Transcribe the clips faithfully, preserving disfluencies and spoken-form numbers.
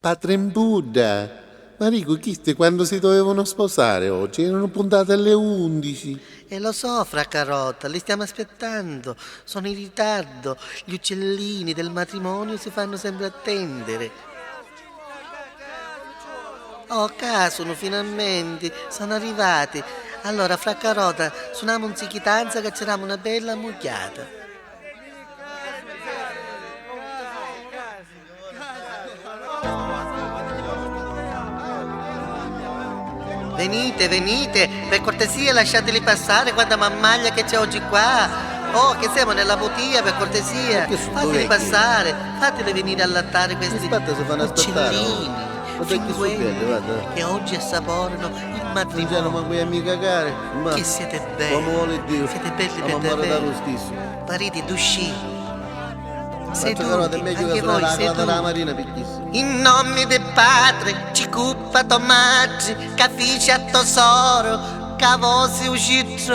Patrimpudda! Ma dicu, chisti quannu si dovevano sposare oggi? Erano puntate alle undici. E lo so, fra Carota, li stiamo aspettando. Sono in ritardo. Gli uccellini del matrimonio si fanno sempre attendere. Oh, ca sono finalmente, sono arrivati. Allora, fra Carota, suoniamo un zichitanza che ci diamo una bella ammucchiata. Venite, venite, per cortesia lasciateli passare, guarda mammaglia che c'è oggi qua. Oh, che siamo nella butia, per cortesia, fateli passare, fateli venire a allattare questi uccellini, figliuoli che oggi assaporano il matrimonio. Non c'hanno manco i mica cari, ma che siete belli, siete belli per davvero. Pariti d'uscì. Seduti, anche voi seduti. In nome di Patri, ci cuppa to matri, ca fici a to soru, ca vosi u citrolu.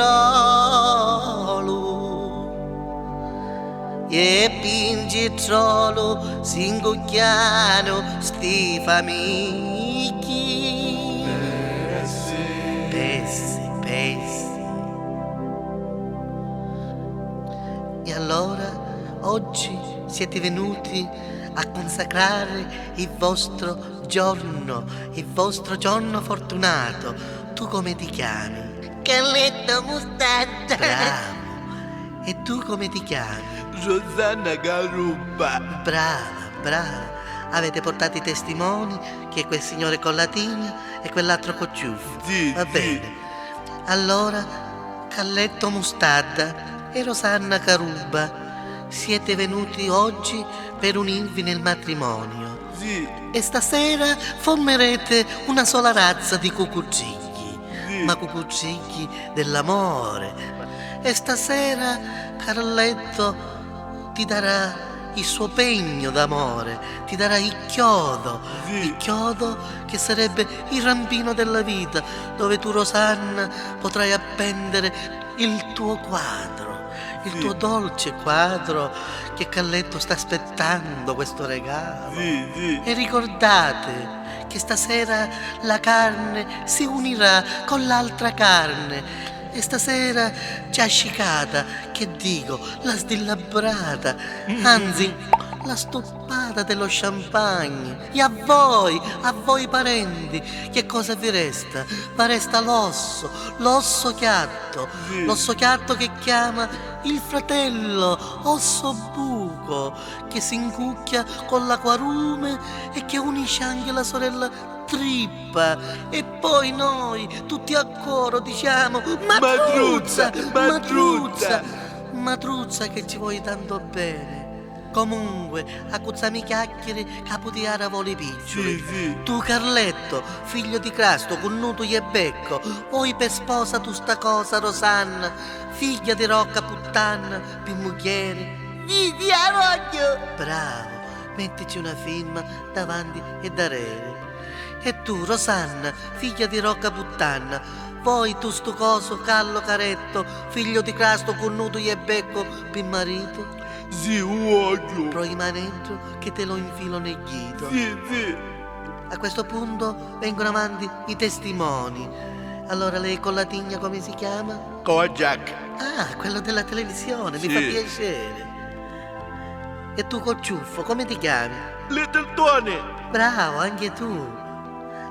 E pi 'n citrolu si 'ncucchianu sti famichi. Pessi, pessi. E allora oggi siete venuti a consacrare il vostro giorno, il vostro giorno fortunato. Tu come ti chiami? Carletto Mustazza. Bravo. E tu come ti chiami? Rosanna Carubba. Brava, brava. Avete portato i testimoni che quel signore con la tigna e quell'altro cocciuffo. Sì, sì. Va bene. Allora, Carletto Mustadda e Rosanna Carubba, siete venuti oggi per unirvi nel matrimonio. Sì. E stasera formerete una sola razza di cucuddigli, sì, ma cucuddigli dell'amore. E stasera Carletto ti darà il suo pegno d'amore, ti darà il chiodo, sì, il chiodo che sarebbe il rampino della vita, dove tu, Rosanna, potrai appendere il tuo quadro, il, sì, tuo dolce quadro che Carletto sta aspettando questo regalo. Sì, sì. E ricordate che stasera la carne si unirà con l'altra carne. E stasera c'è ascicata, che dico, la sdillabbrata, mm, anzi, la stoppata dello champagne. E a voi, a voi parenti, che cosa vi resta? Vi resta l'osso, l'osso chiatto, sì, l'osso chiatto che chiama il fratello, osso buco, che si incucchia con l'acquarume e che unisce anche la sorella trippa. E poi noi, tutti a coro, diciamo: "Matruzza, Matruzza, Matruzza, Matruzza, che ci vuoi tanto bene." Comunque, accuzzami i chiacchieri, ca putiara voli picciuli. Sì, sì. Tu, Carletto, figlio di Crasto, cunnutu e becco, voi per sposa tu sta cosa, Rosanna, figlia di Rocca Puttanna, pi mugghieri. Sì, sì, a vogghiu! Bravo, mettici una firma davanti e darreri. E tu, Rosanna, figlia di Rocca Puttanna, voi tu stu coso, Callo Caretto, figlio di Crasto, cunnutu e becco, pi maritu? Sì, u vogghiu. Pro i maneddu che te lo infilo nel ghito. Sì, sì. A questo punto vengono avanti i testimoni. Allora lei con la tigna come si chiama? Kojak. Ah, quello della televisione, mi fa piacere. E tu, Cocciuffo, come ti chiami? Little Tony. Bravo, anche tu.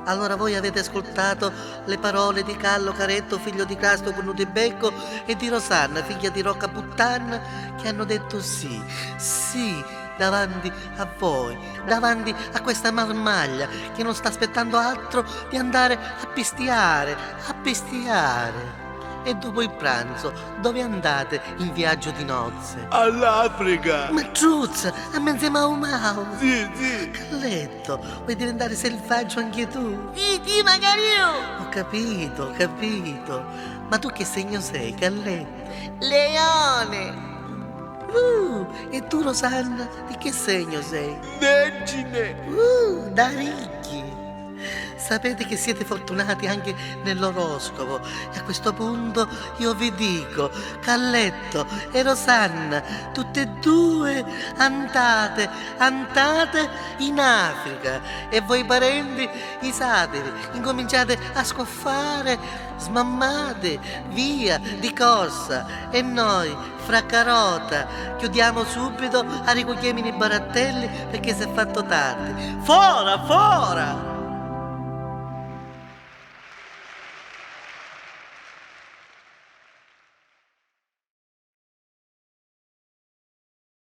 Allora voi avete ascoltato le parole di Callo Caretto, figlio di Crasto Cunnuto e Becco, e di Rosanna, figlia di Rocca Puttanna, che hanno detto sì, sì, davanti a voi, davanti a questa marmaglia che non sta aspettando altro di andare a pistiare, a pistiare. E dopo il pranzo, dove andate in viaggio di nozze? All'Africa! Matruzza, a menz'e mau mau! Sì, sì! Carletto, vuoi diventare selvaggio anche tu? Sì, sì, magari io! Ho capito, ho capito. Ma tu che segno sei, Carletto? Leone! Uh, e tu, Rosanna, di che segno sei? Vergine! Uh, da ricchi! Sapete che siete fortunati anche nell'oroscopo, e a questo punto io vi dico, Calletto e Rosanna, tutte e due andate, andate in Africa, e voi parenti, isatevi, incominciate a scoffare, smammate via di corsa, e noi, fraccarota, chiudiamo subito, arricugghiemini i barattelli, perché si è fatto tardi. Fora, fora!